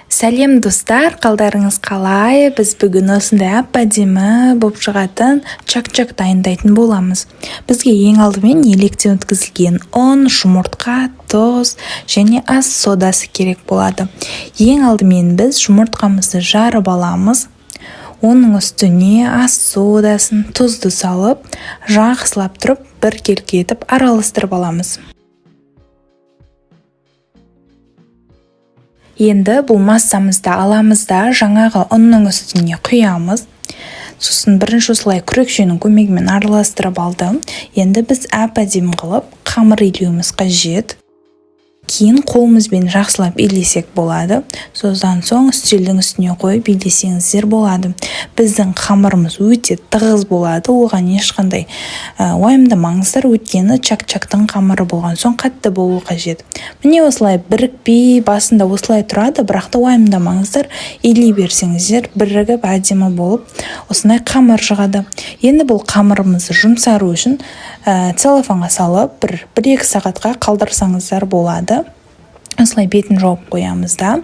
Сәлем, достар! Қалдарыңыз қалай? Біз бүгін осындай әп-әдемі болып шығатын чак-чак дайындайтын боламыз. Бізге ең алдымен електен өткізілген ұн, жұмыртқа, тұз және ас содасы керек болады. Ең алдымен біз жұмыртқамызды жарып аламыз. Оның үстіне ас содасын, тұзды салып, жақсылап тұрып, біркелкі етіп араластырып аламыз. Енді бұл массамызды аламыз да, жаңағы ұнның үстіне құямыз. Сосын бірінші осылай күрекшенің көмегімен араластырып алдым. Енді біз әп-әдемі қылып қамыр илеуіміз қажет. Кейін қолымызбен жақсылап илесек болады. Содан соң үстелдің үстіне қойып илесеңіздер болады. Біздің қамырымыз өте тығыз болады, оған ешқандай уайымдамаңыздар, өйткені чак-чактың қамыры болған соң қатты болуы қажет. Міне, осылай бірікпей, басында осылай тұрады, бірақ та уайымдамаңыздар, илей берсеңіздер, бірігіп, әдемі болып осындай қамыр шығады. Енді бұл қамырымызды жұмсару үшін целлофанға салып, бір екі сағатқа қалдырсаңыздар болады. Осылай бетін жауып қоямыз да,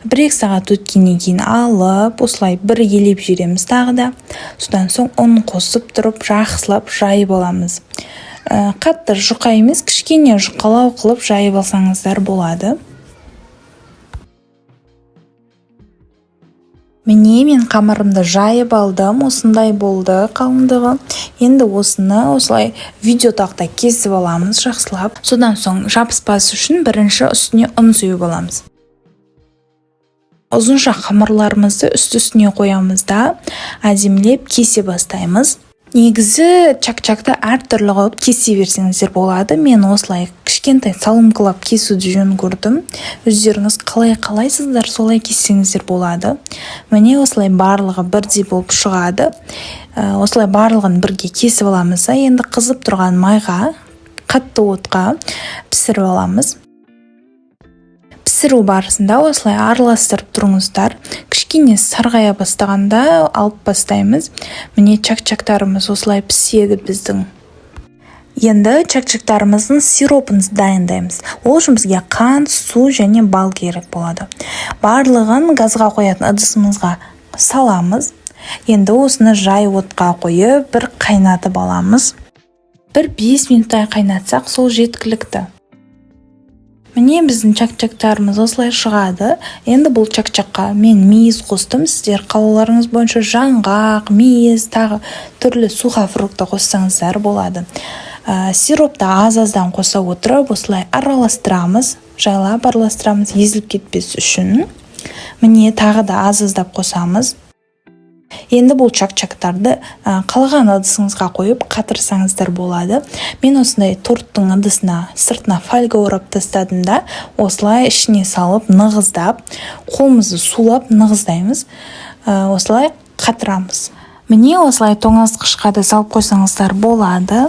1-2 сағат өткеннен кейін алып, осылай бір елеп жібереміз тағы да. Содан соң ұн қосып тұрып, жақсылап жайып аламыз. Қатты жұқа емес, кішкене жұқалау қылып жайып алсаңыздар болады. Міне, мен қамырымды жайып алдым, осындай болды қалыңдығы. Енді осыны осылай видеотақта кесіп аламыз жақсылап. Содан соң жабыспас үшін бірінші үстіне ұн сеуіп аламыз. Ұзынша қамырларымызды үсті үстіне қоямыз да, әдемілеп кесе бастаймыз. Негізі чак-чакты әртүрлі қылып кесе берсеңіздер болады. Мен осылай кішкентай соломкалап кесуді жөн көрдім. Өздеріңіз қалай қалайсыздар, солай кессеңіздер болады. Міне, осылай барлығы бірдей болып шығады. Осылай барлығын бірге кесіп аламыз да, енді қызып тұрған майға, қатты отқа пісіріп аламыз. Пісіру барысында осылай араластырып тұрыңыздар. Кішкене сарғая бастағанда алып бастаймыз. Міне, чак-чактарымыз осылай піседі біздің. Енді чак-чактарымыздың сиропын дайындаймыз. Ол үшін бізге қант, су және бал керек болады. Барлығын газға қоятын ыдысымызға саламыз. Енді осыны жай отқа қойып, бір қайнатып аламыз. Бір 5 минуттай қайнатсақ, сол жеткілікті. Міне, біздің чак-чактарымыз осылай шығады. Енді бұл чак-чакқа мен мейіз қостым. Сіздер қалауларыңыз бойынша жаңғақ, мейіз, тағы түрлі сухофрукты қоссаңыздар болады. Сиропты аз аздан қоса отырып, осылай араластырамыз, жайлап араластырамыз, езіліп кетпес үшін. Міне, тағы да аз аздап қосамыз. Енді бұл чак-чактарды қалаған ыдысыңызға қойып қатырсаңыздар болады. Мен осындай торттың ыдысына сыртына фольга орап тастадым да, осылай ішіне салып, нығыздап, қолымызды сулап нығыздаймыз. Осылай қатырамыз. Міне, осылай тоңазытқышқа да салып қойсаңыздар болады.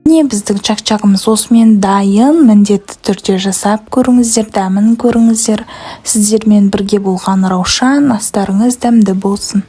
Міне, біздің чак-чагымыз осымен дайын. Міндетті түрде жасап көріңіздер, дәмін көріңіздер. Сіздермен бірге болған Раушан. Астарыңыз дәмді болсын!